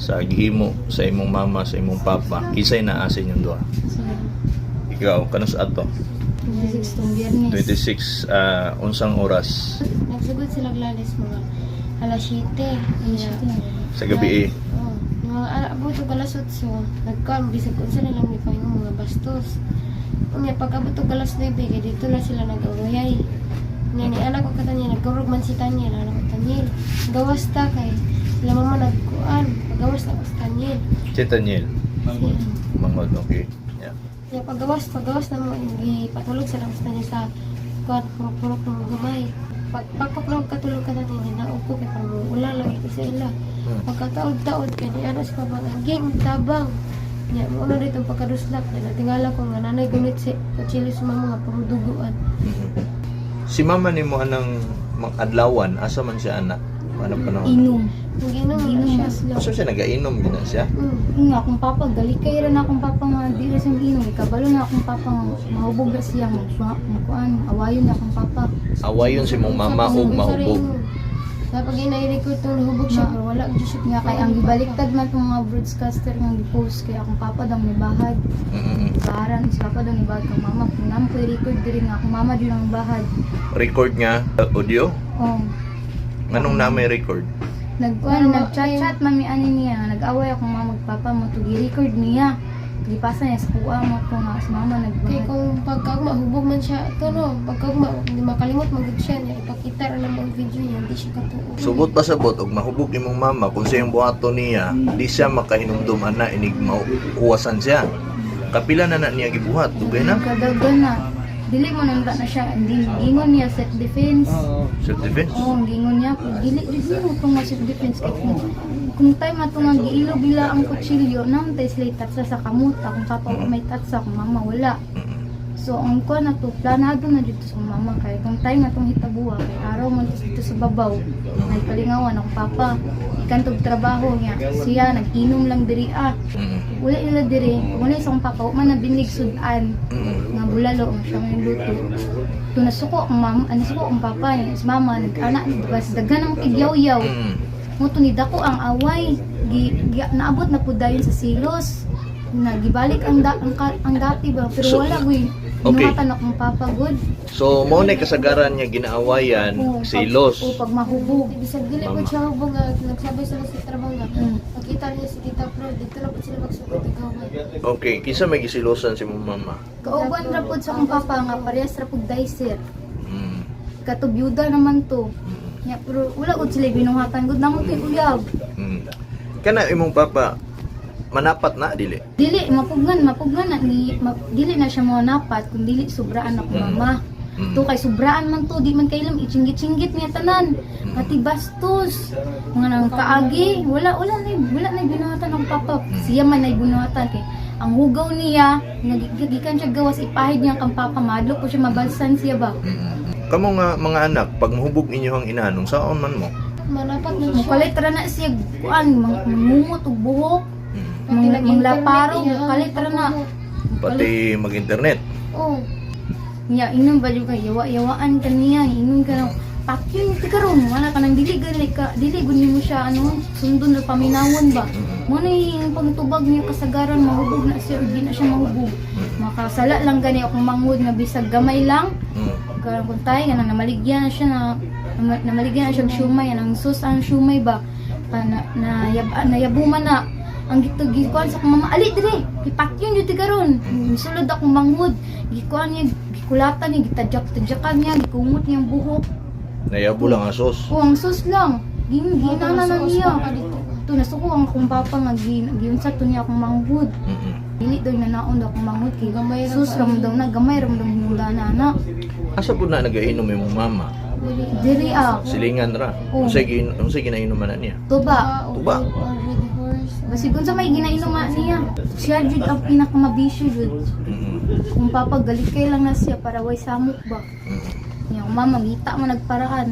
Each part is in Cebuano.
Sa gihimo sa imong mama, sa imong papa, kinsay naa sa inyong duha? Ikaw, kanus ato? 26 tong Biyernes. 26, unsang oras? Nagsugod sila glalis mga alas 7. Iya. Sa gabi eh. Oo. Mga abot og alas 8, nagkuan bisag unsa na lang mi pahingo, mga bastos. Unya pag abot og alas 9 kay dito na sila nag-awayay. Nya ni anak ko katanya nagkurog man si Tanyel, anak ko Tanyel. Gawas ta kay sila mama nagkuan, pagawas na ko si Tanyel. Si Tanyel. Siya. Mangod, okay. Yeah. Nya pagawas na mo gipatulog sa lang sa Tanyel sa kuan, purok-purok ng gamay. Pag pagpakok na katulog ka na niya, naupo kay parang wala lang ito sa ila. Pagkataod-taod kay ni anas pa bang ging tabang. Nya mo na dito pagkaduslak nya natingala ko nga nanay gunit si kutsilyo sa mama nga puro duguan. Si mama nimo anang adlawan, asa man siya anak? Ano panahon? Inom. Ginom na Inom siya. na sila. Asa siya nagainom gina siya? Nga akong papa, gali kay ra na akong papa nga di ra siya inom. Kabalo na akong papa nga mahubog ra siya magkuan, awayon na akong papa. Awayon si mong mama og mahubog. Dapat ginay record tong nahubog siya pero wala gyud siya. Nga kay ang gibaliktad man tong mga broadcaster nga gipost kay akong papa daw may bahad. Baharan si papa daw ni bahad kang mama. Kung namo ko'y record diri nga akong mama jud ang bahad. Record nga audio? Oh. Nganong na may record? Nagkuan, nag-chat-chat man mi ani niya, nag-away akong mama magpapa mo to gi-record niya. Gipasa niya sa kuha mo ko nga si mama Kay nagbahad. kung pagkaugma hubog man siya ito no, pagkaugma hindi makalimot magud siya niya ipakita ra lang ang video niya hindi siya katuo. Subot pa sabot og mahubog imong mama kung sa iyang buhaton niya, di siya makahinumdum ana inig mauwasan siya. Kapila na na niya gibuhat, dugay na. Kadagan na. Dili mo nang na siya, hindi gingon niya self defense. Self defense. Oo, ang gingon niya pero dili dili mo itong self defense kay kung time ato nga giilo bila ang kutsilyo namtay sila tatsa sa kamot akong papa wa may tatsa, akong mama wala. So ang kuan na to planado na dito sa mama kay kung time na tong hitabuha kay araw man to dito sa babaw ay kalingawan akong papa ikantog trabaho niya siya nag-inom lang diri ah. Wala nila diri wala sa akong papa wa man nabinig sudan nga bulalo ang siya may luto to nasuko ang mama, ah, nasuko ang papa niya si mama nag-ana bas daghan ang tigyaw-yaw mo to ni dako ang away gi, gi, naabot na pud dayon sa silos na gibalik ang da, ang, ang dati ba pero So, wala gyud okay. binuhatan akong papa good. So mao na kasagaran niya ginaawayan Oo, silos. O pag mahubog. Bisag dili Mama. po siya hubog nga nagsabay sila sa trabaho nga. Nakita niya si Tita Flor dito na po sila magsugod og gaway. Okay, kinsa may gisilosan si mong mama? Kauban ra pud sa akong papa nga parehas ra pud dicer. Katubyuda naman to. Nya pero wala gud sila binuhatan gud namo kay uyab. Kana imong papa manapat na dili? Dili mapugnan, mapugnan na ni ma, dili na siya mo napat kung dili sobraan ako mama. To kay sobraan man to, di man kailam ichinggit-chinggit niya tanan. Pati bastos. Mga nang kaagi, wala wala na wala na binuhatan ang papa. Siya man nay binuhatan kay ang hugaw niya, nagigikan siya gawas ipahid niya kang papa madlok po siya mabalsan siya ba. Kamo nga mga anak, pag mahubog inyo ang ina, nung saon man mo? Manapat man siya. Mukalit ra na siya kuan, mangumot og buhok, Pati nag-internet manglaparo, iya, mukalit ra na. Pati mag-internet. Oo. Nya ingnon ba jud kay yawa-yawaan ka niya, ingnon ka na patyon ti karon wala ka nang dili gani ka dili gud nimo siya ano sundon ra paminawon ba mo na yung pagtubag niya kasagaran mahubog na siya or di na siya mahubog makasala lang gani akong manghud nga bisag gamay lang. Karon kung tayo nga namaligyan na siya na, namaligyan na siya og siomay ang sus ang siomay ba pa na, nayab, nayabuman na ang gito gikuan sa akong mama ali dire ipatyon jud ti karon misulod akong manghud gikuan niya gikulatan niya gitadyak tadyakan niya gikumot niya ang buhok. Nayabo lang ang sos. O ang sus lang gin ginana na niya Pa dito. To nasuko ang akong papa nga giunsa to niya akong manghud. Dili daw nanaon daw akong manghud kay Gamay ra sus pa. ram daw na gamay ram daw hinungdan na ana. Asa po na nagainom imong mama? Diri ah. Silingan ra. Oo. Unsay ginainom man na niya? Tuba. Tuba. Or red horse. Basig unsa may ginainom nga niya. Siya jud ang pinakamabisyo jud. Kung papa galit kay lang na siya para way samok ba. Niya akong mama ngita man nagparaan.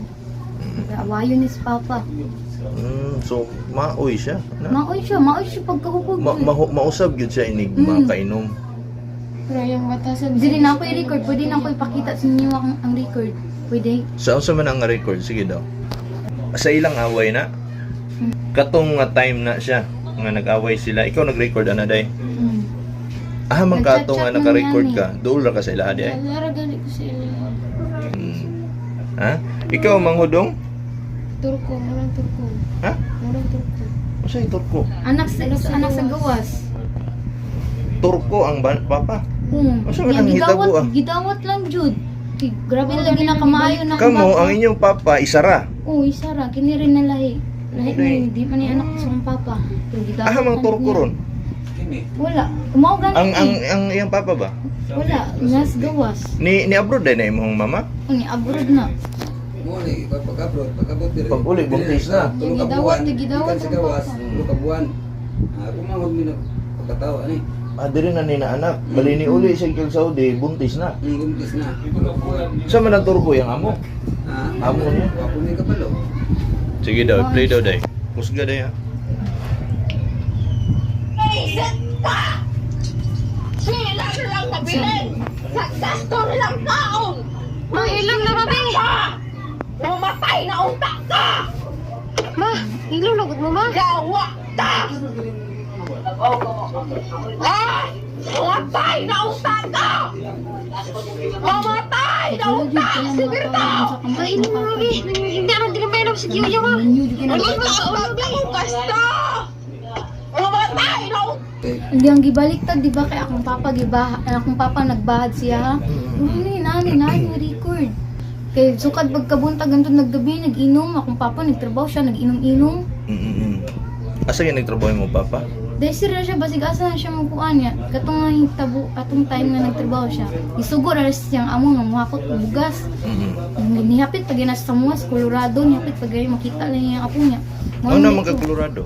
Awayon ni si papa. So maoy siya. Na? Maoy siya pagkahubog. Mausab gyud siya inig makainom. Pero yung batasan. Dili na ako i-record, pwede na ako ipakita sa inyo ang record. Pwede. Sa unsa man ang record sige daw. Sa ilang away na, katong nga time na siya, nga nag-away sila, ikaw nag-record ana day. Ah, man kato nga Nag-chat-chat man naka-record yan ka, duol ra ka sa ilaha di ay. Nara gani ko sa ila. Ha? Ikaw manghudong? Turko, murang Turko. Ha? Murang Turko. Unsay Turko? Anak sa gawas. Turko ang papa. Unsa man Yan, ang hitabo, gidawat, ah? gidawat lang jud. Kay grabe lagi na kamaayo na akong Kamo papa. ang inyong papa isara. Oo, isa ra kini rin na lahi. Lahi Lahi. ni di man ni anak sa akong papa. Pero gidawat Ah, mang lang Turko niya. ron. Wala. Mao gani. Ang ang ang iyang papa ba? Wala, nas gawas. Ni ni abroad din na imong mama? Ni abroad na. Muli, pag-abroad, pag-abot dire. Pag uli, buntis na. Tulo ka Gidawat, buwan. gidawat Gikan sa ang gawas, papa. tulo ka buwan. Ako manghod mi pagkatawa ni. Ah, diri na ni na anak. Bali ni uli sa ikag Saudi, buntis na. Buntis na. Sa man ang Turko yang amo? Ha? Amo niya. Wa ko ni kabalo. Sige daw, play daw day. Kusga day ha. Sila lang mabilin! Sa gasto nilang taon! Ma, ilong na rabi. Mamatay na unta ka! Ma, ilong lugod mo ma. Gawa ta! Ha? Mamatay na unta ka! Mamatay na unta si Berto! Ma, ilong na rabi. Hindi na dili may sa kiyo ma. Ang gasto! Mamatay na unta! Hindi ang gibaliktad, di ba? Kay akong papa gibaha, akong papa nagbahad siya ha. Nani nani nani record. Kay sukad pagkabuntag ganito naggabi nag-inom, akong papa nagtrabaho siya, nag-inom-inom. Asa gyud nagtrabaho mo papa? Dahil sira siya, basig asa na siya magkuan niya. Katong nga hitabo, atong time nga nagtrabaho siya. Isugo na siyang amo nga muhakot og bugas. Nihapit pag gina sa Samuas, Colorado, nihapit pag gina makita lang niya ang apo niya. Mao Ano ni man ko. ka Colorado?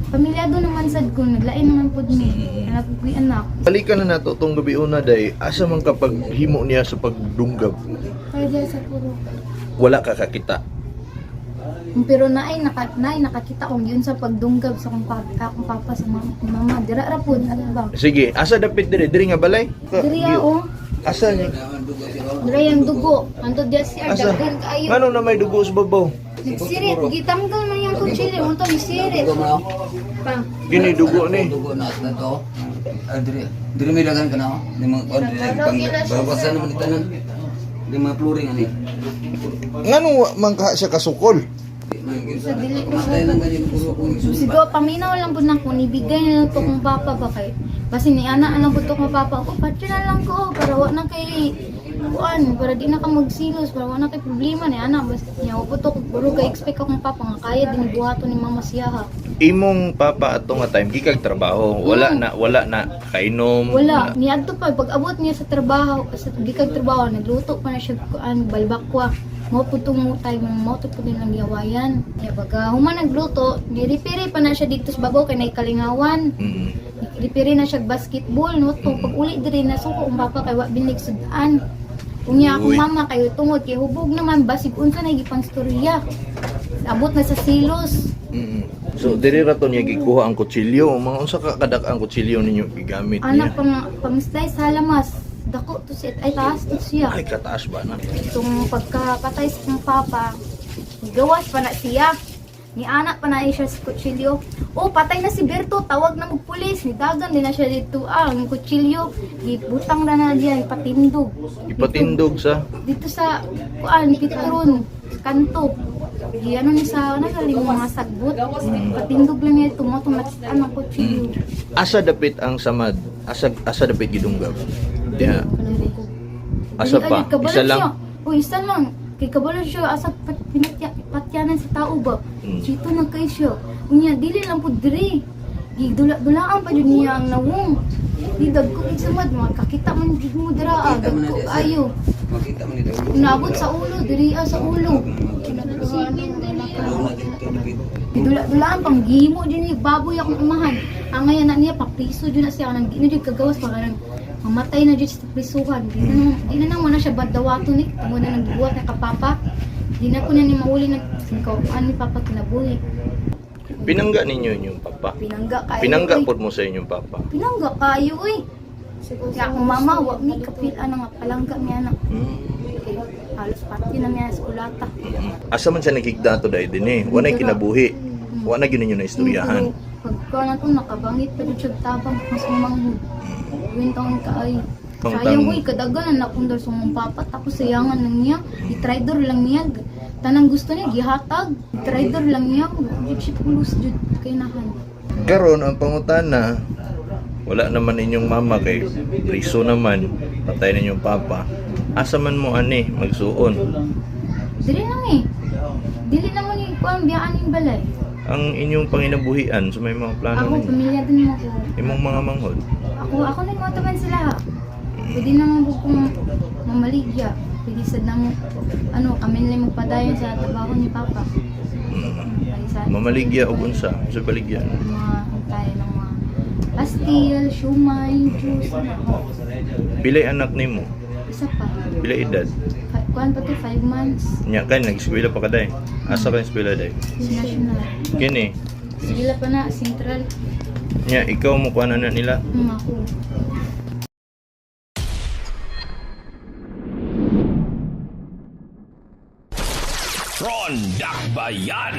Pamilyado naman sad ko, naglain naman pud mi. Anak ko anak. Balikan na nato tong gabi una day. Asa man kapag himo niya sa pagdunggab? Kaya diyan sa puro. Wala ka kakita. Pero naay nakakita kong yun sa pagdunggab sa akong papa sa mama, mama. Dira ra pud ano ba? Sige, asa dapit dire? Dire nga balay? Diri oh. Asa niya? Dira yung dugo. Anto diya si Asa? daghan kaayo. Ngano na may dugo sa babaw? Nagsirit, gitanggal na yung kutsilyo. Unto nagsirit. Pa. Gini dugo ni. Dugo na sa to. Ah, dire. Dire may dagan ka na. Oh. Di mga kuan dire pang bawasan naman itanan. Di mga flooring ani. Ngano wa man ka siya kasukol? Di man gyud. Matay lang gani puro kung isun. Siguro paminaw lang pud nako nibigay na lang to kong papa ba kay. Basi ni ana lang pud to kong papa ko, patyo na lang ko para wa na kay kuan, para di na ka magsilos, para wa na kay problema ni ana bas niya po to buro kay expect akong papa nga kaya din buhaton ni mama siya ha. Imong papa ato nga time gikag trabaho, wala na kainom. Wala, niadto pa pag abot niya sa trabaho, sa gikag trabaho nagluto pa na siya kuan balbakwa. Mo pud tong mo time mo to pud nilang giawayan. Ya baga human nagluto, ni-repair pa na siya dito sa babaw kay naikalingawan. Repair na siya basketball no to pag uli diri na suko ang papa kay wa binig sudan. Unya akong Uy. mama kayo tungod kay hubog naman basig unsa na gipang storya. Abot na sa silos. So dire ra to niya gikuha ang kutsilyo. Mga unsa ka kadak ang kutsilyo ninyo gigamit niya? Anak pang pang slice halamas. Dako to siya ay taas to siya. Ay kataas ba na? Itong pagkapatay sa kong papa, gawas pa na siya. Ni anak pa na siya sa kutsilyo. Oh, patay na si Berto, tawag na magpulis. Ni dagan din na siya dito. Ah, ang kutsilyo, gibutang na na diya, ipatindog. Ipatindog sa Dito sa, kuan, Pitron, kanto. Di ano ni sa, ano galing mga sagbot. Patindog lang niya ito, mo tumakitaan ang kutsilyo. Asa dapit ang samad? Asa dapit gidunggab? Diha. Asa Dili, pa? ay, kabalo Isa lang. Siya. O, isa lang. Kay kabalo siya, asa patyanan sa tao ba? Dito na kay siya. Unya, dili lang po dire. Gidula-dulaan pa jud niya ang nawong. Di dagko kay samad, makakita man jud mo dira, ah, Makita man na dagko diya, sir. ayo. Makita man nito. Naabot sa ulo, diri ah, sa ulo. Ulo na dito dapit. Gidula-dulaan pang gihimo jud ni baboy akong umahan. Ang ngayon na niya papriso jud na siya nang di na jud kagawas para nang mamatay na jud sa prisuhan. Di na nang wala siya badawato ni tungod na nang gibuhat na kapapa. Di na ko na ni mauli nag ano ni papa kinabuhi. Pinangga ninyo inyong papa. Pinangga kayo. Pinangga oy. pod mo sa inyong papa. Pinangga kayo oy. Kaya akong mama wa mi kapil ana nga palangga mi ana. kamot. Halos pati na niya sa kulata. Asa man siya naghigda to dahil din eh. Wala kinabuhi. Wala gyud ninyo na istoryahan. Pero pagka na to, nakabangit pa jud siya tabang mas manghud. Wintang kaay. Pang Sayang tang- uy, kadagan na nakundol sa mong papa tapos sayangan lang niya, i-trader lang niya. Tanang gusto niya gihatag, trader lang niya. Jud siya pulos jud kay nahan. Karon ang pangutana, wala naman inyong mama kay priso naman, patay ninyong papa. Asa man mo ani magsuon? Dili na mi. Dili na mo ni kuan biyaan ning balay. Ang inyong panginabuhian sa may mga plano Ako ninyo. pamilya din mo ko. Imong mga manghod. Ako ako nang man sila ha. Pwede naman ko kung mamaligya. Pwede sad na mo ano kami nila magpadayon sa trabaho ni Papa. Ay, Mamaligya og unsa sa baligyan. Mga tayo ng mga pastil, siomay, juice, ano. Pilay anak nimo? Isa pa. Pilay edad? Kuan pa to, 5 months. Nya kan nag-eskwela pa ka day. Asa ka eskwela day? Sa national. Kini. Sila pa na, central. Nya ikaw mo kuan na nila. Ako. Ronda Bayan.